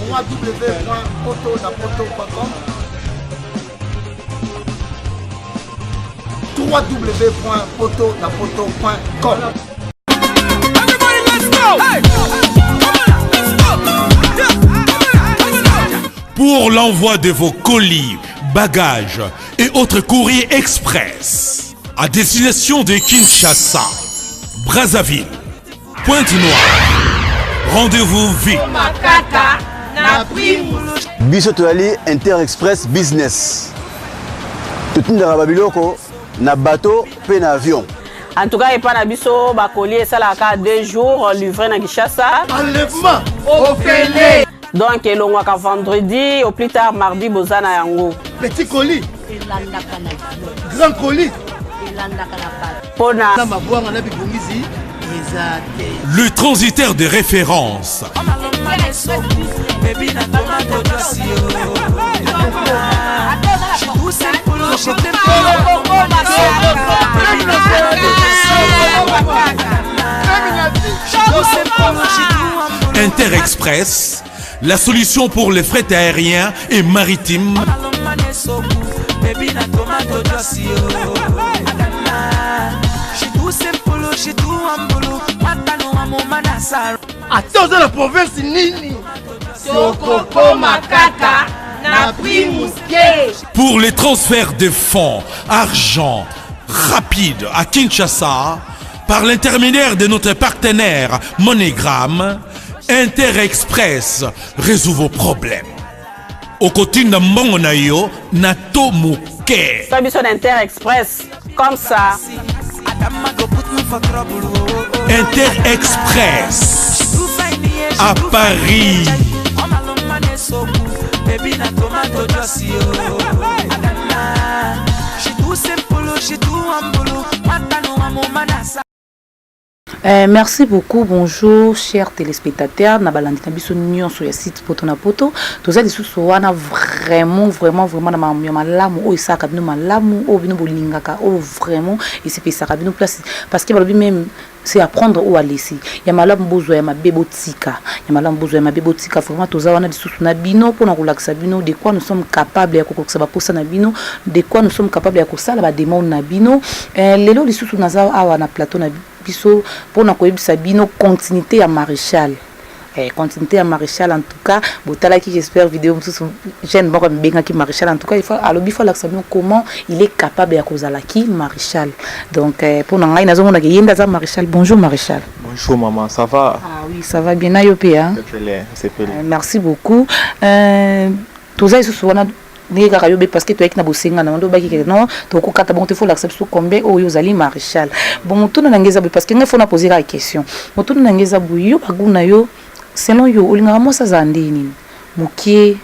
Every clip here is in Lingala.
www.potonapoto.com, www.potonapoto.com. Pour l'envoi de vos colis, bagages et autres courriers express à destination de Kinshasa, Brazzaville, Pointe-Noire. Rendez-vous vite. Biso toyali Inter Express Business. Totindaka babiloko na bateau mpe na avion. En tout cas, epa na biso bakoli esalaka 2 jours livré na Kinshasa. Enlèvement ofele. Donc elongwaka vendredi, au plus tard mardi boza na yango. Petit colis, elandaka na avion. Grand colis, elandaka na bato. Mpona na mabwanga na bibongisi eza te. Le transitaire de référence. Baby na tomato juice yo. She too simple, she too simple, she too humble. Inter Express, la solution pour les frais aériens et maritimes. Baby na tomato juice yo. She too simple, she too humble. Mata no amo manasa. Ata oza na province nini, tokokoma kaka na prix moke. Pour les transferts de fonds, argent, rapide à Kinshasa, par l'intermédiaire de notre partenaire MoneyGram, Inter Express résout vos problèmes. Okotinda mbongo na yo na to moke. So biso na Inter Express comme ça. Adama go put me for trouble. Oh. Inter Express Too fine, yeah, she à too fine, Paris. yeah. All my long man is so cool. Baby na tomato juice yo. Adama, she too simple, she too humble. Mata no amo manasa. Merci beaucoup. Bonjour, chers téléspectateurs. Na balandi na biso nyonso ya site Poto na Poto. Toza lisusu wana vraiment, vraiment, vraiment na makambo ya malamu oyo esalaka bino malamu, oyo bino bolingaka, oyo vraiment esepesaka bino place. Parce que balobi même c'est à prendre ou à laisser. Ya malamu bozwa, ya mabe botika. Ya malamu bozwa, ya mabe botika. Vraiment toza wana lisusu na bino mpona kolakisa bino de quoi nous sommes capables ya kokokisa baposa na bino, de quoi nous sommes capables ya kosala bademande na bino. Lelo lisusu naza awa na plateau na biso mpona koyebisa bino continuité ya maréchal. Continuité ya maréchal. En tout cas botalaki, j'espère, vidéo mosusu, jeune moko amibengaki maréchal. En tout cas il faut alobi, faut alakisa bino comment il est capable ya kozalaki maréchal. Donc mpona ngai nazomonaka ye nde aza maréchal. Bonjour maréchal. Bonjour maman, ça va? Ah oui, ça va bien. Na yo mpe, hein? Sepele, sepele. Merci beaucoup. Toza lisusu wana ndenge kaka yo be, parce que toyaki na bosenga na ndo obaki ke non, tokokata bongo te, faut olakisa biso combien oyo ozali maréchal. Bon, motuna na ngai eza boye, parce que ngai faut na pose kaka question. Motuna na ngai eza boye: yo, bagoût na yo, selon yo, olingaka mwasi azala ndenge nini? Mokie,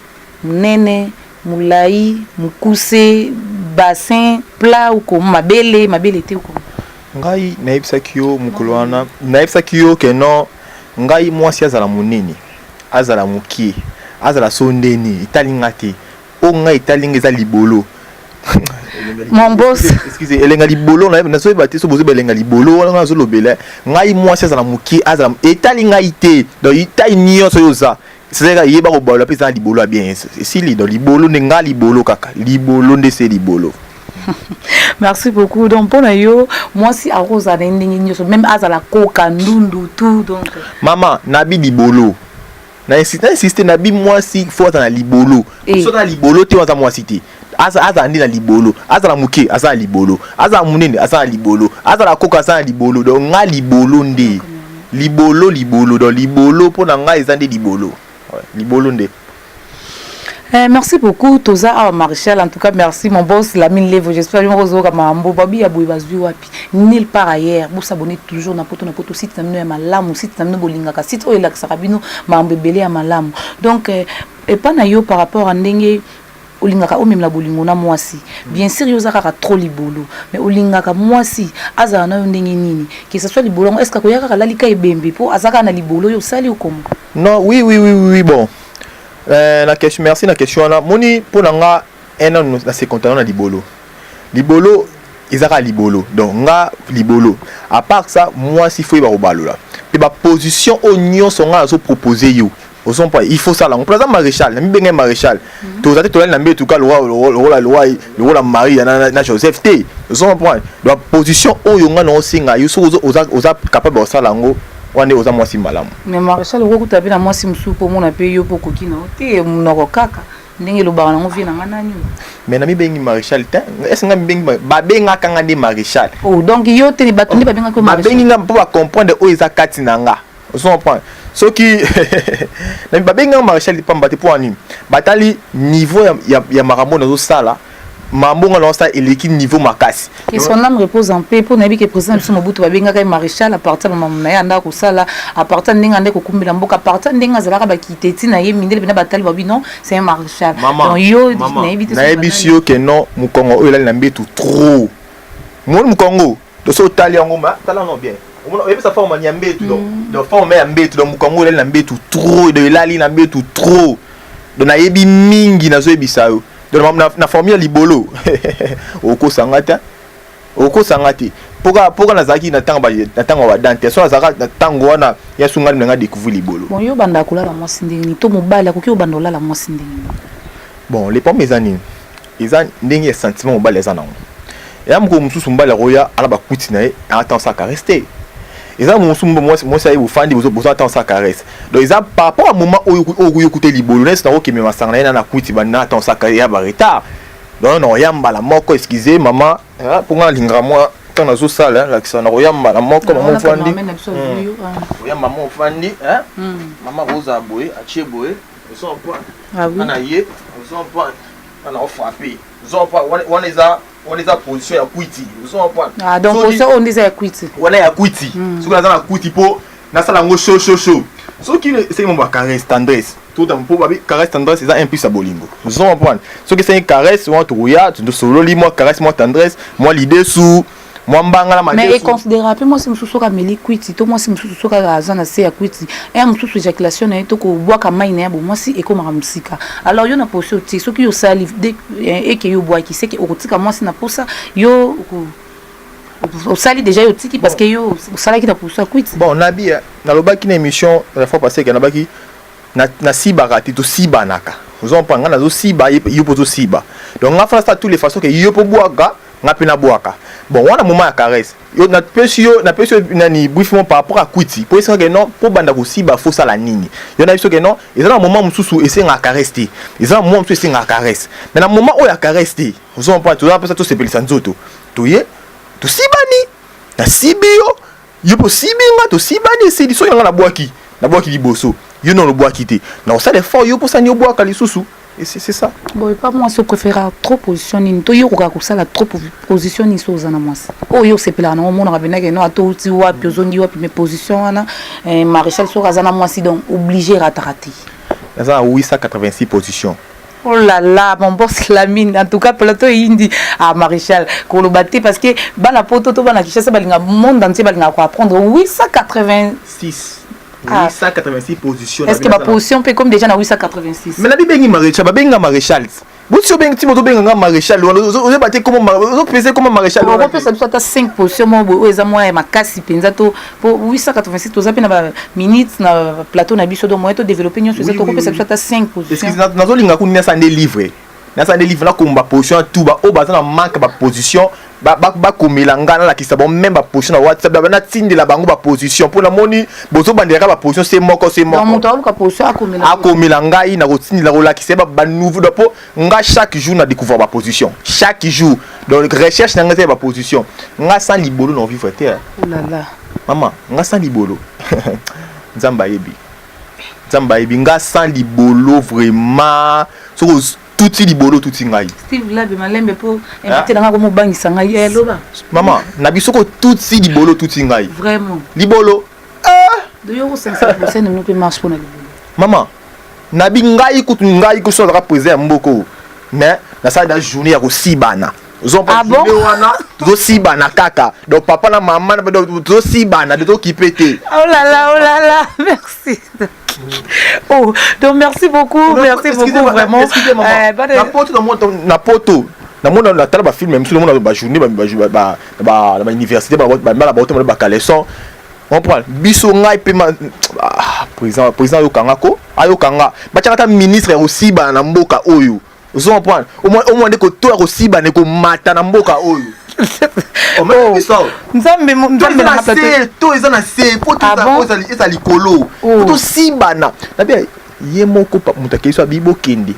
monene, molai, mokuse, bassin plat ou komo, mabele, mabele te, komo? Ngai nayebisaki yo mokolo wana, nayebisaki yo ke non, ngai mwasi azala monene, azala mokie, azala so ndeni, etali nga te. Oyo ngai etali nga eza libolo. Mon boss. Excuse, elenga libolo nazoyeba te so bozoyeba elenga libolo wana. Ngai nazolobela, ngai mwasi azala mokie, azala, etali ngai te. Donc etali nyonso oyo oza, c'est-à-dire yeba kobalola mpe eza na libolo ya bien, esili. Donc libolo nde nga, libolo kaka, libolo nde se libolo. Merci beaucoup. Donc mpona yo, mwasi akozala na ye ndenge nyonso, même azala koka, ndundu, tout, donc? Mama, nabi libolo, na insiste, nabi mwasi faut aza na libolo. Eh. So aza na libolo te, aza mwasi te. Azala nde na libolo, azala moke, aza na libolo, azala monene, aza na libolo, azala koka, aza na libolo. Donc nga libolo nde libolo, libolo. Donc libolo mpo na ngai eza nde libolo. Ouais, libolo nde. Merci beaucoup. Toza awa maréchal. En tout cas merci mon boss Lamine Levo. J'espère yo ozoka mambo babi ya boye bazwi wapi, nulle part ailleurs. Bosabonner toujours na Poto na Poto, site na bino ya malamu, site na bino bolingaka, site oyo elakisaka bino mambo ebele ya malamu. Donc epa na yo, par rapport à ndenge olingaka omemela bolingo na mwasi, bien sûr yo oza kaka trop libolo, mais olingaka mwasi azala na yo ndenge nini? Que ce soit libolo yango, est ce que akoya kaka lalika ebembe mpo aza kaka na libolo oyo osali okoma? Non, oui, bon, na question, merci na question wana. Moni, mpo na nga un an na se contenant na libolo, libolo eza kaka libolo. Donc nga libolo, à part ça mwasi faut yeba kobalola mpe baposition oyo nyonso nga nazopropose yo. Ozompa, il faut sala yango mpo naza maréchal, namibenge maréchal. Toza te, tolali na mbetu ka lokola Marie na Joseph te. Ozomprendre? Donc position oyo nga na osenga yo, soki oza capable kosala yango wana, nde oza mwasi malamu. Mais maréchal, okokuta mpe na mwasi mosusu mpo omona mpe yo mpo okoki na yo te, monoko kaka ndenge elobaka nango vie na nga nani. Mais namibengi maréchal te. Ese nga mibengi, babengaka nga nde maréchal. Oh, donc yo te, bato nde babengaki yo maréchal? Babengi nga mpo bacomprendre oyo eza kati na nga. Ozocomprendre? Soki babengi nga maréchal pamba te, mpo ya nini? Batali niveau ya makambo nazosala. Makambo nga nazosala eleki niveau makasi. Que son âme repose en paix, mpo nayebi ke président biso Mobutu babengaka ye maréchal à partir ya mamamu na ye anda kosala, à partir ndenge ande kokumbela mboka, à partir ndenge azalaka bakite ntina ye mindele mpena batali babi: non, c'est un maréchal. Donc yo, nayebi te. Nayebisi yo ke non, mokongo oyo elali na mbetu trop. Moni mokongo to so otali yango, ma tala no bien, oyebisa forme ya mbetu. Donc forme ya mbetu, donc mokongo elali na mbetu trop, donc elali na mbetu trop. Donc nayebi mingi, nazoyebisa yo. Donc na formule ya libolo, okosanga te, okosanga te. Mpoka nazalaki na ntango ya badante so, nazalaka na ntango wana ya sungani na nga découvrir libolo. Bon, yo obanda kolala mwasi ndenge nini, to mobali akoki obanda kolala mwasi ndenge nini? Bon, le problème eza nini? Eza ndenge ya sentiment mobali aza nango. Eya mokolo mosusu mobali akoya ala bakuti na ye, ata osala caresse te. Eza mosusu mwasi aye, bofandi, boza ata osala caresse. Donc eza par rapport à moment oyo oyo okuta libolo. Nesi nakokeme masanga na ye na kuti banda ata osala ya baretard, donc na koya mbala moko. Excuse mama, mpo nga nalingaka mwa ntango nazosala lakisa na koya mbala moko. Mama ofandi, oya mama ofandi, mama kozala boye, atie boye, ana ye ana ofrappe. Wana eza position ya kwiti. Ah, donc position oyo nde eza ya kwiti? Wana ya kwiti. Soki naza na kwiti mpo nasala yango chaud chaud chaud, soki esengi mo bacaresse, tendresse, tota mpo babi caresse, tendresse eza un plus ya bolingo. Ozo comprendre? Soki esengi caresse wana, tokoya, tosololi mwa caresse, mwa tendresse, mwa lidesu, mwa mbanga na madesu. Mais econsidéra mpe mwasi mosusu soki ameli kwiti, to mwasi mosusu soki aza na se ya kwiti ya mosusu, éjaculation na ye to kobwaka mai na ye bo mwasi ekomaka mosika. Alors yo na position otie, soki yo osali eke yo obwaki, seke okotika mwasi na posa. Yo osali déjà, yo otiki parce que yo osalaki na position ya kwiti. Bon, nabi nalobaki na émission la fois passée ke nalobaki nasibaka te, tosibanaka. Ozompa nga nazosiba, yo mpo ozosiba. Donc nga fana tous les façons ke yo mpo bwaka, nga mpe nabwaka. Bon, wana moment ya caresse. Yo napesi yo nani brièvement par rapport à kwiti, po esengaka non, mpo banda kosiba fo sala nini. Yo nayebi soki non, eza na moment mosusu esengaka caresse te, eza na moment mosusu esengaka caresse. Mais na moment oyo ya caresse te, ozompa, toza mposa tosepelisa nzoto, toye tosibani, nasibi yo, yo mpo osibi nga, tosibani, esili. Soki nanga nabwaki liboso, yo na olobwaki te, na kosala effort, yo mposani obwaka lisusu. Et c'est ça. Bon, epa mwasi opréféra trop position nini, to yo okokaka kosala trop position nini? So oza na mwasi oyo osepelaka nango, omonaka pendake no ata outi wapi, ozongi wapi, mais position wana, maréchal, soki aza na mwasi, donc obligé erataka te. Naza na 886 position. Oh là là, mon boss Lamine, en tout cas, plateau indi. Ah, maréchal, koloba te parce que bana poto to bana Kinshasa balinga, monde entier balinga ko apprendre 886. Ah. 886 position. Est-ce que ba position peut comme déjà na 886? Mais nabi bengi maréchal, babenga maréchal. Boti obengi ti moto obenganga maréchal wana, ozoyeba te comment ozopese comment maréchal. Okopesa biso ata 5 position moko boye oyo eza mwa ya makasi mpenza, to po 886 toza mpe na baminute na plateau na biso, donc moyen to développer nyonso eza. Tokopesa biso ata 5 position. Nazolinga kuni nasala nde livre, nasala nde livre, nakoma baposition ya tu baoyo baza na manque baposition, bakomela nga, nalakisa bango même baposition na WhatsApp, natindela bango baposition, mpo namoni bozobandelaka baposition se moko se moko. Moto aluka position akomela. Akomela ngai, nakotindela, kolakisa ye banouveau, mpo nga chaque jour na découvrir baposition, chaque jour. Donc recherche na ngai eza ya baposition. Nga sans libolo na vivre te. Oh là là. Mama, nga sans libolo, Nzambe ayebi, Nzambe ayebi. Nga sans libolo vraiment, soki tuti libolo, tuti ngai. Steve Labe, malembe, mpo invité nanga komobangisa ngai. Loba. Mama na biso, ko tuti libolo, tuti ngai. Vraiment? Libolo. Do yo kosangisa conseil na bino mpe marche mpona libolo. Mama nabi, ngai kutu, ngai kutu azalaka président ya mboka oyo, mais nasali na journée ya kosibana. Ah bon? Wana tozosibana kaka, donc papa na mama tozosibana, tozokipe te. Oh là là, oh là là, merci. Oh, donc merci beaucoup, merci beaucoup vraiment. Na poto, na poto namona, natala bafilm mosusu, namona bajournée na bauniversité, bana baotambola bacaleçon. Comprendre? Biso ngai pe ma ah, président président ayokanga ko ayokanga batiaka ata ministre ya kosibana na mboka oyo. Ozo comprendre? Au moins au moins nde koto ya kosibana ekomata na mboka oyo. Oh. Nzambe nzambe na se to eza na se po to eza eza likolo. Po tosibana. Na bien ye moko moto akei so abi bokende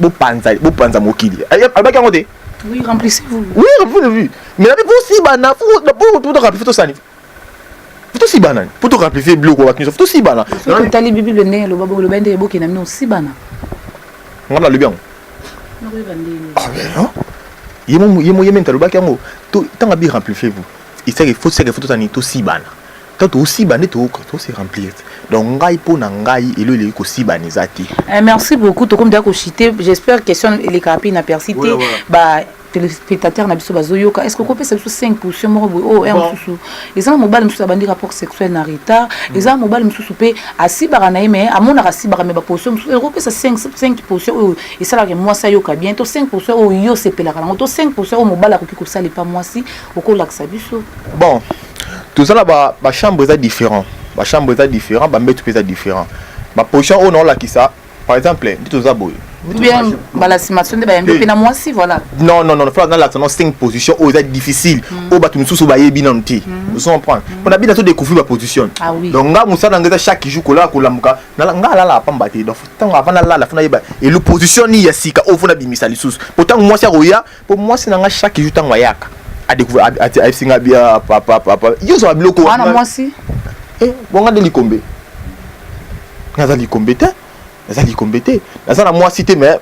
bopanza bopanza mokili. Alobaki yango te? Oui, remplissez-vous. Oui, remplissez-vous. Mais la bosibana, faut faut faut tosani. Faut tosibana. Faut to remplissez biloko bato nyonso. Faut tosibana. Soki otali Bible ndenge eloba bongo, eloba ndenge bokenda bino osibana. Nga nalobi yango. Nakoyeba ndenge. Ah mais non. Ye mo ye mo ye meme talobaki yango. To tanga bi remplissez-vous. Isaki faut seke faut tosani tosibana. Tant tosibana nde to to se remplir. Donc ngai mpo na ngai elo eleki kosibana eza te. Eh, merci beaucoup tokomi deja kochite j'espère question elekaka mpe inaperci te ba téléspectateur na biso bazoyoka est ce que okopesa biso 5 position moko boye oyo heure mosusu eza na mobali mosusu abandi rapport sexuel na retard eza na mobali mosusu mpe asibaka na ye mais amonaka asibaka mais baposition mosusu okopesa 5 position oyo esalaka mwasi ayoka bien to 5 position oyo yo osepelaka nango to 5 position oyo mobali akoki kosala epa mwasi okolakisa biso. Bon, toza na bachambre eza différent, bachambre eza différent, bambeto mpe eza différent. Baposition oyo naolakisa par exemple nde toza boye bien mbala nsima so nde bayambi mpe na mwasi voilà. Non non non, faut nalakisa no 5 position oyo eza difficile, oyo bato mosusu bayebi nanu te. Ozo comprendre? Mpo na bino todécouvrir baposition. Ah oui. Donc nga mosala nanga eza chaque jour kolala kolamuka, nga alalaka pamba te. Donc ntango avant nalala fo nayeba elo position nini ya sika oyo fo nabimisa lisusu, po ntango mwasi akoya, po mwasi na nga chaque jour ntango ayaka adécouvrir, ayebisi nga bia papa papa yo ozwaka biloko wana mwasi. Eh, bonga nde likombe, naza likombe te, naza likombe te, naza na mwasi te, mais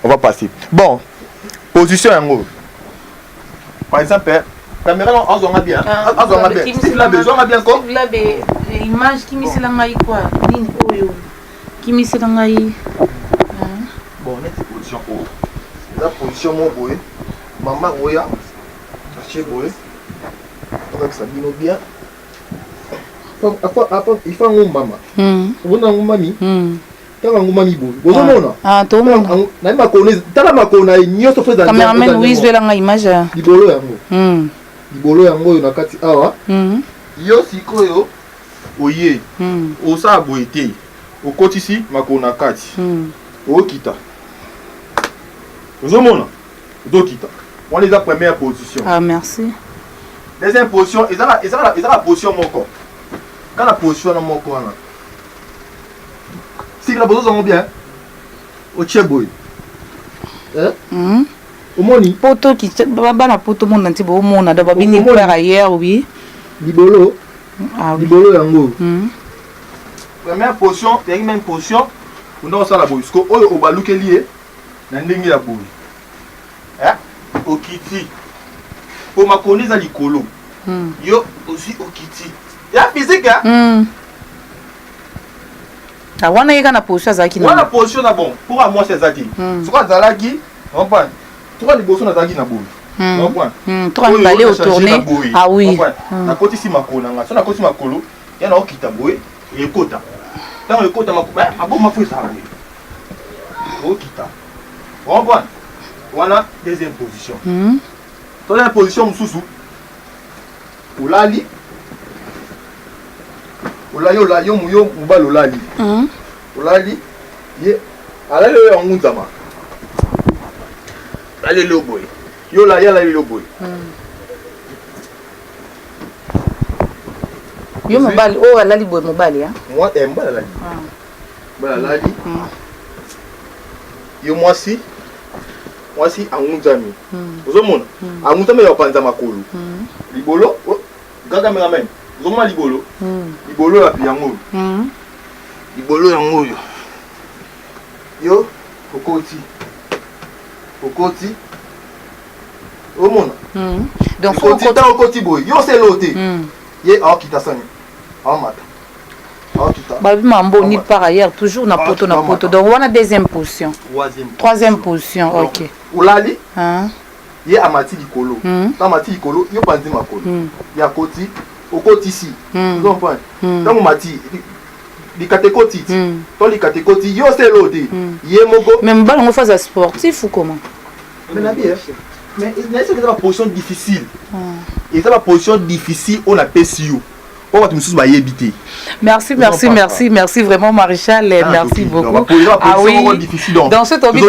on va passer. Bon, position yango par exemple, caméra azwanga bien, azwanga bien, Steve Labe, zwanga bien ko Steve Labe image kimisela ngai quoi nini oyo kimisela ngai. Bon, neti position oyo eza position moko boye, mama oya atie boye, tokakisa bino bien. Il faut angumbama, omona angumbami, ntango angumbami boye bozomona naye makolo, tala makolo na ye nyonso fo ezala. Cameraman, oui, zwela ngai image. Libolo yango, libolo yango oyo na kati awa. Yo sikoyo oye osala boye te, okotisi makolo na kati, okita, ozomona ozokita, wana eza première position. Ah merci. Deuxième position eza na position moko kaka na position wana moko wana sikila bozozango bien, otie boye. Omoni poto bana poto monde entier boomona donc babini par ailleurs oui. Libolo. Ah oui. Libolo yango première position eyaki même position onda osala boye, siko oyo obalukeli ye na ndenge ya boye, okiti po makolo eza likolo, yo ozwi okiti ya physique. Ah, wana ye kaka na position azalaki. Wana position na bon mpoka mwasi aza te, soki azalaki comprendre toka liboso nazalaki na boye. Toka mibale otourne, ah oui. Nakotisi makolo na nga, so nakotisi makolo ya na okita boye, ekota ntango ekota maboma fo ezala boye, okita, comprendre? Wana deuxième position. Troisième position mosusu, olali, olali, olali, yo yo mobali olali, olali, ye alali oyo yangunzama, aleli yo boye, yo olali, alali yo boye. Yo mobali oyo alali boye, mobali? Mobali alali, mobali alali, yo mwasi, mwasi angunzami, ozomona angunzami ya kopanza makolo, libolo kaka cameraman ozomona libolo, libolo ya yango oyo, libolo yango oyo, yo okoti, okoti, omona Donc okoti, ntango okoti boye, yo oselo te, ye aokita sani, aomata, aokita. Babi mambo ni par ailleurs toujours na poto na poto. Donc wana deuxième position, troisième position, ok. Olali, ye amati likolo, ntango amati likolo, yo panzi makolo, ye akoti, okotisi, comprendre? Ntango mati likata ekoti, to likata ekoti, yo oselo te, ye moko. Mais mobali yango faut aza sportif ou comment? Mais nabi, mais nayebi soki eza baposition difficile, eza baposition difficile oyo napesi yo. Oyo bato mosusu bayebi te. Merci, merci, merci, merci vraiment, Maréchal. Merci beaucoup. Ah oui. Dans ce topic,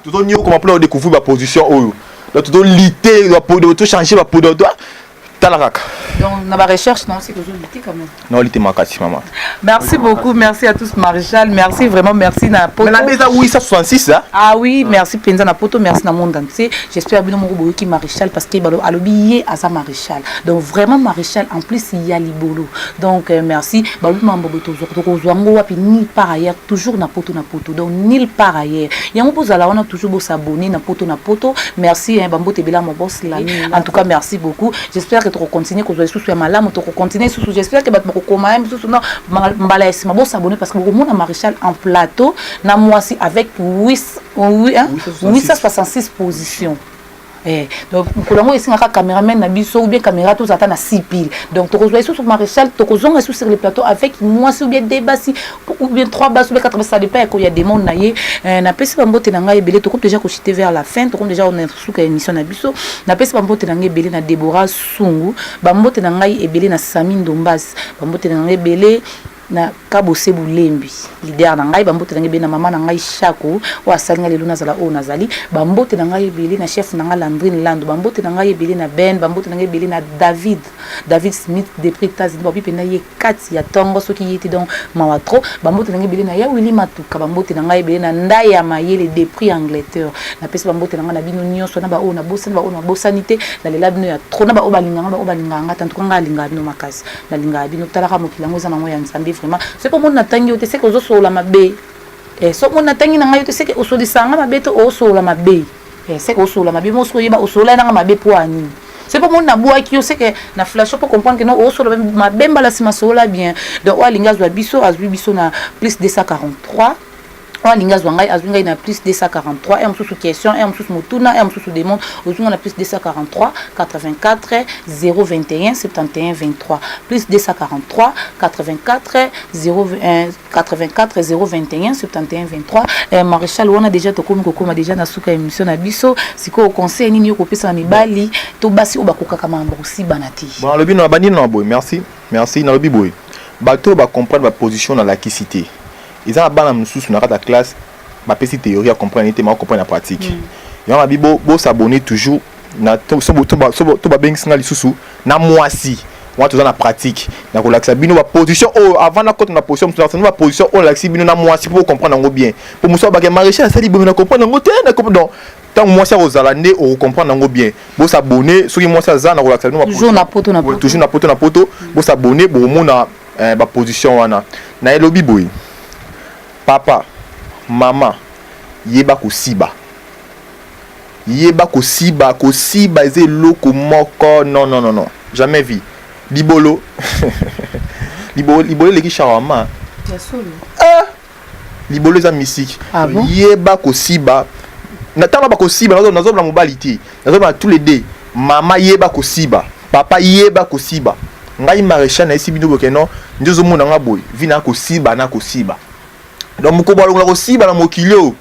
tozoniokoma mpona odécouvrir baposition oyo. Donc tozolite, tochange bapodo, tala kaka. Donc na barecherche, non, c'est tozolite quand même. Naolite makasi, mama. Merci beaucoup, merci à tous, Maréchal. Merci vraiment, merci na poto. Mais na eza 866, hein? Ah oui, merci mpenza na poto, merci na monde entier. J'espère bino moko boyoki Maréchal, parce que balo alobi ye aza Maréchal. Donc vraiment Maréchal, en plus il y a libolo. Donc merci. Balobi mambo tokozwa yango wapi? Nulle part ailleurs, toujours na Poto na Poto. Donc nulle part ailleurs. Yango bozala wana toujours, bosabonner na Poto na Poto. Merci, hein, bambote ebela mo boss la. En tout cas, merci beaucoup. J'espère que tokocontinue kozwa lisusu ya malamu, tokocontinue lisusu. J'espère que bato bakokoma ye mosusu non mbala ya nsima. Bosabonner parce que bokomona Maréchal en plateau na mwasi avec 866 positions. Donc mokolo yango esengaka caméraman na biso ou bien caméra tozala ata na 6 pile. Donc tokozwa lisusu Maréchal, tokozonga lisusu sur le plateau avec mwasi ou bien deux basi ou bien trois basi ou bien quatre basi, ça dépend ya demande na ye. Napesi bambote na ngai ebele. Tokomi déjà kochuter vers la fin, tokomi déjà na suka ya émission na biso. Napesi bambote na ngai ebele na Débora Sungu, bambote na ngai ebele na Sami Ndombas, bambote na ngai ebele na Kabose Bulembi, leader na ngai, bambote na ngai ebele na mama na ngai Shako oyo asali ngai lelo nazala oyo nazali, bambote na ngai ebele na chef na ngai Landrine Lando, bambote na ngai ebele na Ben, bambote na ngai ebele na David Smith depuis États-Unis, babi mpenza ye kati ya ntongo soki ye te, donc mawa trop. Bambote na ngai ebele na ya Willi Matuka, bambote na ngai ebele na Ndai ya Mayele depuis Angleterre. Napesi bambote na ngai na bino nyonso, na baoyo nabosani, baoyo nabosani te. Nalela bino ya trop, na baoyo balinganga, baoyo balingaka nga te. En tout cas, ngai alingaka bino makasi, nalingaka bino. Talaka, mokili yango eza nango ya Nzambe. Vraiment, soki omoni natangi yo te, seke ozosolola mabe. Soki omoni natangi na ngai yo te, seke osolisaka nga mabe to osolola mabe. Seke osolola mabe mo, soki oyeba osolola nanga mabe mpo ya nini. Soki mpo moni nabwaki yo, seke na flash mpo comprendre que non, osolola mabe. Mbala nsima solola bien. Donc oyo alingi azwa biso, azwi biso na plus 243. Oyo alingi azwa ngai, azwi ngai na plus 243. R mosusu question, R mosusu motuna, R mosusu demande, ozwi ngai na plus 243 84 021 71 23, plus 243 84 0 84 021 71 23. Maréchal, wana déjà tokomi kokóma déjà na suka ya émission na biso. Sikoyo conseil nini yo kopesa na mibali to basi oyo bakokaka makambo kosibana te? Bon, nalobi na bandi na boye. Merci, merci. Nalobi boye: bato oyo bacomprendre baposition nalakisi te, eza na bana mosusu na kati ya classe, bapesi théorie ya comprendre te, ma comprendre na pratique. Yango nabi bosabonner toujours na to babengisi nga lisusu na mwasi wana, toza na pratique na kolakisa bino baposition oyo. Avant nakota na position mosusu, nakisa baposition oyo nalakisi bino na mwasi mpo comprendre yango bien, mpo mosusu abake Maréchal asali boye, na comprendre yango te. Na comprendre. Donc ntango mwasi akozala nde okocomprendre yango bien. Bosabonner, soki mwasi aza na kolakisa bino. Toujours na Poto na Ouais, Poto. Toujours na Poto na Poto. Bosabonner, bokomona baposition wana. Na elobi boye: papa, mama, yeba kosiba, yeba kosiba. Kosiba eza eloko moko, non, non, non, non, jamais vu. Libolo, libolo, libolo eleki shawarma. Ya solo. Ah! Libolo eza mystique. Ah bon? Yeba kosiba. Na ntango bakosiba, nazobona mobali te, nazobona tous les deux. Mama, yeba kosiba. Papa, yeba kosiba. Ngai Maréchal nayesi bino boke non, nde ozomona nga boye, vi na kosiba, na kosiba. Donc mokolo balongola kosiba na mokili oyo,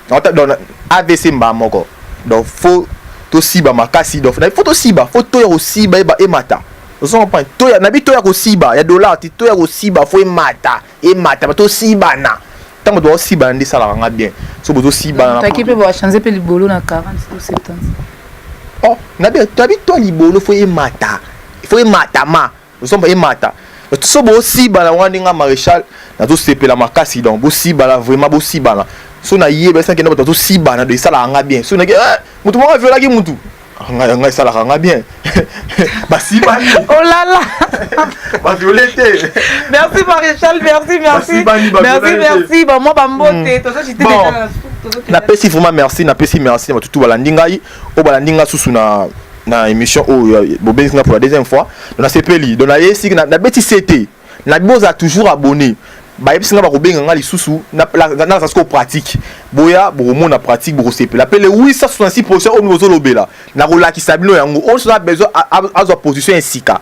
donc AVC mbaa moko. Donc faut tosiba makasi. Donc faut tosiba, faut toya kosiba, eba emata. Ozo comprendre? Toya nabi, toya kosiba ya dollar te, toya kosiba, faut emata, emata, tosibana. Ntango bato baosibana nde esalaka nga bien. So bozosibana. Taki mpe bachange mpe libolo na 40 ou 70. Oh, nabi, nabi to libolo faut emata, faut ematama. Ozomba emata. So bosibana wana ndenge Maréchal nazosepela makasi. Donc bosibana vraiment, bosibana. So nayeba esakende, bato bazosibana, do esalaka nga bien. So nake mutu moko aviolaki mutu ngai, ngai esalaka nga bien, basibani. Oh là là. Baviole te. Merci Maréchal, merci, merci. Basibani. Merci, merci. Bon, moi bambote tozochite. Bon, napesi vraiment merci, napesi merci na bato tu balandi ngai, oyo balandi ngai susu na émission oyo bobengisi nga pour la deuxième fois. Donc nasepeli. Donc nayesi, nabeti se te, nabi bozala toujours abonné. Bayebisi nga bakobenga nga lisusu naza sikoyo pratique. Boya, bokomona pratique, bokosepela. Mpe le 866 position oyo bozolobela, nakolakisa bino yango. Oyo soza besoin azwa position ya esika,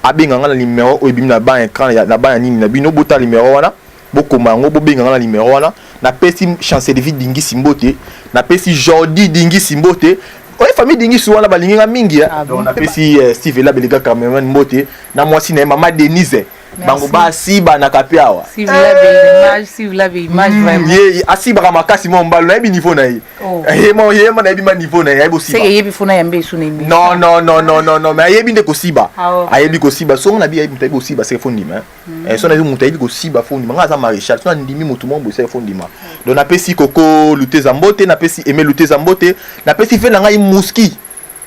abenga nga na numéro oyo ebimi na ba écran, na ba ya nini na bino. Botala numéro wana, bokoma yango, bobenga nga na numéro wana. Napesi Chancellevi Dingisi mbote, napesi Jordi Dingisi mbote. Oye famille Dingisu wana balingi nga mingi. Ah, Donc napesi Steve Ela Belega cameraman mbote na mwasi na ye mama Denise. Bango basibanaka mpe awa. Si vous l'avez image, si vous l'avez image vraiment. Ye asibaka makasi mwa mbalo nayebi niveau na ye. Oh. Ye mo ye mo nayebi ma niveau na ye ayebi C'est kosiba. que yebi fona yambe esu na émission. Non non non non non non mais ayebi nde kosiba. Ah, ok. Ayebi kosiba songo na bi ayebi moto ayebi kosiba c'est fo ndima. Eh so na bi moto ayebi kosiba fo ndima nga aza maréchal so na ndimi moto moko boye c'est fo ndima. Donc napesi Koko Luteza mbote, napesi Aimé Luteza mbote, napesi fe na ngai Muski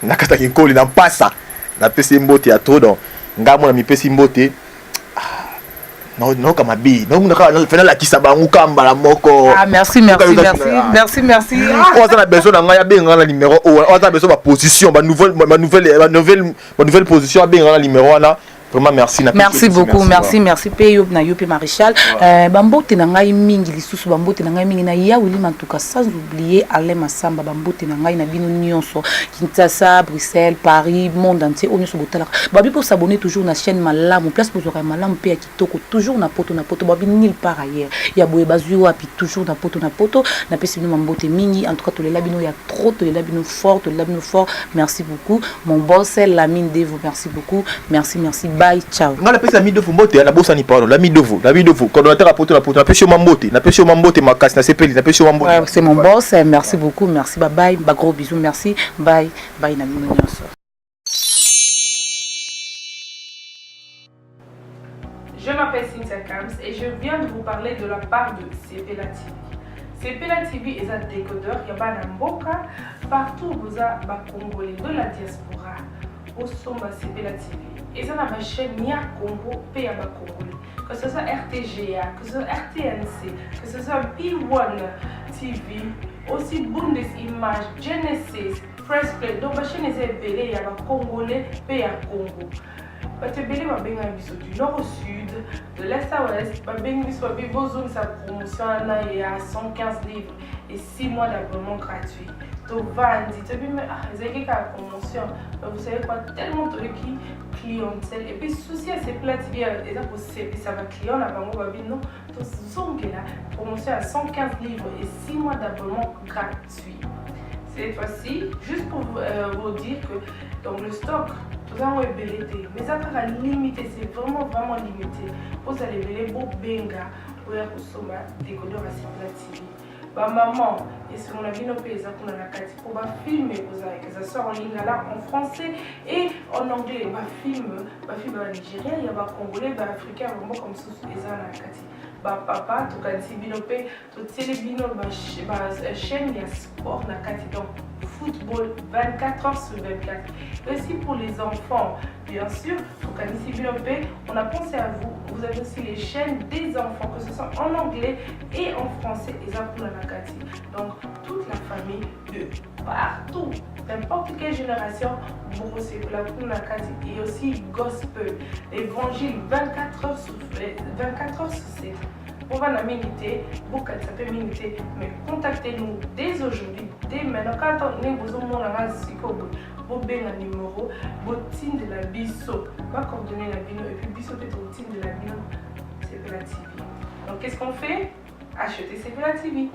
nakataki nkoli na mpasa napesi ye mbote ya trop. Donc ngai mona mipesi mbote naoka mabe fe nalakisa bango ka mbala moko. Ah, merci, merci, merci, merci, merci. Oyo aza na besoin na ngai abenga na numéro oyo. Oyo aza na besoin baposition, banouvelle position, abenga na numéro wana. Vraiment merci na Merci beaucoup, merci, merci mpe yo na yo mpe maréchal. Bambote na ngai mingi lisusu, bambote na ngai mingi na ya Willy Mantuka, sans oublier Alain Masamba. Bambote na ngai na bino nyonso, Kinshasa, Bruxelles, Paris, monde entier, oyo nyonso botalaka babi mpo s'abonner toujours na chaîne malamu, place bozwaka ya malamu mpe ya kitoko, toujours na Poto na Poto. Babi nulle part ailleurs ya boye bazwi wapi, toujours na Poto na Poto. Napesi bino mambote mingi. En tout cas tolela bino ya trop, tolela bino fort, tolela bino fort. Merci beaucoup, mon boss Lamine Devo, merci beaucoup, merci, merci, bye, ciao. Ngai napesi Lami Devo mbote. Nabosani, pardon, Lami Devo, Lami Devo coordonnateur ya Poto na Poto, napesi yo ma mbote, napesi yo ma mbote makasi, nasepeli, napesi yo ma mbote. Ouais, c'est mon boss, merci beaucoup, merci, bye bye, ba gros bisous, merci, bye bye na bino nyonso. Je m'appelle Cynthia Kams et je viens de vous parler de la part de Sepela TV. Sepela TV est un décodeur ya bana mboka partout boza ba Congolais de la diaspora. Osomba Sepela TV. Eza na ba chaîne ya Congo pe ya ba Congolais. Que ce soit RTGA, que ce soit RTNC, que ce soit B1 TV, aussi Bundes Image, Genesis, Press Play. Donc ba chaîne eza ebele ya ba Congolais pe ya Congo. Bato ebele babengaka biso du nord au sud, de l'est à ouest, babengi biso babi bozongisa promotion wana ya 115 livres et 6 mois d'abonnement gratuit. Tovandi toyebi me ah, ezalaki kaka promotion. Mais vous savez quoi, tellement toyoki clientèle et puis souci ya Sepela TV eza kosepisa baclient na bango, babi non, tozongela promotion ya 115 livres et 6 mois d'abonnement gratuit cette fois-ci. Juste pour vous dire que donc le stock toza yango ebele te, mais eza kaka limité, c'est vraiment vraiment limité. Ozala ebele, bobenga oya kosomba décodeur ya Sepela TV. Bamama, esengo na bino mpe eza kuna na kati mpo bafilm ekozala, que ça soit en lingala, en français et en anglais. Bafilm ya banigérien, ya bacongolais, baafricain, ya bamboka mosusu eza na kati. Bapapa, tokanisi bino mpe totieli bino bachaîne ya sport na kati, donc football 24 heures sur 24. Et aussi pour les enfants, bien sûr, tokanisi bino mpe, on a pensé à vous. Vous avez aussi les chaînes des enfants, que ce soit en anglais et en français, eza kuna na kati. Donc toute la famille de partout, n'importe quelle génération, bokosepela kuna na kati. Et aussi gospel, évangile 24 heures sur 24 heures sur 7. Bovanda mingi te, bokanisa mpe mingi te, mais contactez-nous dès aujourd'hui, dès maintenant. Quand ndenge bozomona nga sikoyo boye, bobenga numéro, botindela biso bacoordonnées na bino et puis biso mpe totindela bino Sepela TV. Donc qu'est-ce qu'on fait? Acheter Sepela TV.